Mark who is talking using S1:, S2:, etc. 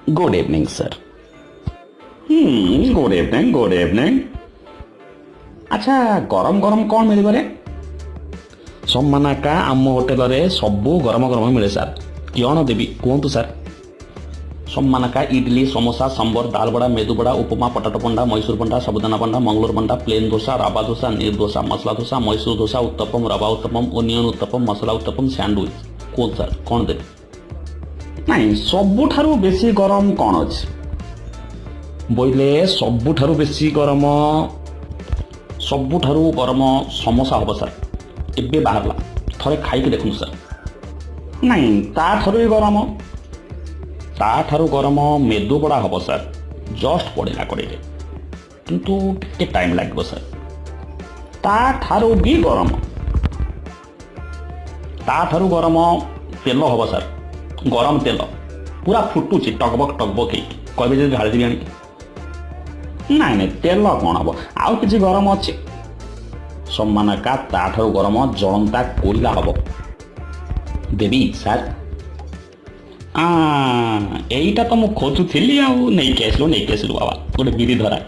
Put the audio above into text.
S1: Good evening, sir. Good evening, good evening. ଆଚ୍ଛା, ଗରମ ଗରମ କ'ଣ ମିଳିବ ରେ? ସମାନାକା ଆମ ହୋଟେଲରେ ସବୁ ଗରମ ଗରମ ମିଳେ ସାର୍। କ'ଣ ଦେବି କୁହନ୍ତୁ ସାର୍? ସମାନାକା ଇଡଲି, ସମୋସା, ସମ୍ବର, ଦାଲବଡ଼ା, ମେଦୁବଡ଼ା, ଉପମା, ପଟାଟୋ ବଣ୍ଡା, ମୈସୁର ବଣ୍ଡା, ସାବୁଦାନା ବଣ୍ଡା, ମଙ୍ଗଲୋର ବଣ୍ଡା, ପ୍ଲେନ୍ ଦୋସା, ରାବା ଦୋସା, ନୀର ଦୋସା, ମସଲା ଦୋସା, ମୈସୁର ଦୋସା, ଉତ୍ତପମ, ରବା ଉତ୍ତପମ, ଓନିଅନ୍ ଉତ୍ତପମ, ମସଲା ଉତ୍ତପମ, ସ୍ୟାଣ୍ଡୱିଚ୍। କୁହନ୍ତୁ ସାର୍, କ'ଣ ଦେବି? ନାଇଁ, ସବୁଠାରୁ ବେଶୀ ଗରମ କ'ଣ ଅଛି ବୋଇଲେ? ସବୁଠାରୁ ବେଶୀ ଗରମ, ସବୁଠାରୁ ଗରମ ସମୋସା ହବ ସାର୍। ଏବେ ବାହାରିଲା, ଥରେ ଖାଇକି ଦେଖନ୍ତୁ ସାର୍। ନାଇଁ, ତାଠାରୁ ବି ଗରମ? ତାଠାରୁ ଗରମ ମେଦୁବଡ଼ା ହବ ସାର୍। ଜଷ୍ଟ ପଡ଼ିଲା କଡ଼େଇରେ, କିନ୍ତୁ ଟିକେ ଟାଇମ୍ ଲାଗିବ ସାର୍। ତାଠାରୁ ବି ଗରମ? ତାଠାରୁ ଗରମ ତେଲ ହବ ସାର୍। ଗରମ ତେଲ ପୁରା ଫୁଟୁଛି ଟକବକ ଟକବକ ହେଇକି। କହିବେ ଯଦି ଢାଳିଦେବି ଆଣିକି। ନାଇଁ ନାଇଁ, ତେଲ କ'ଣ ହବ? ଆଉ କିଛି ଗରମ ଅଛି? ସମାନାକା ତାଠାରୁ ଗରମ ଜଳନ୍ତା କୋଇଲା ହବ। ଦେବି ସାର୍? ଏଇଟା ତ ମୁଁ ଖୋଜୁଥିଲି। ଆଉ ନେଇକି ଆସିଲୁ, ନେଇକି ଆସିଲୁ ବାବା ଗୋଟେ ବିରି ଧରା।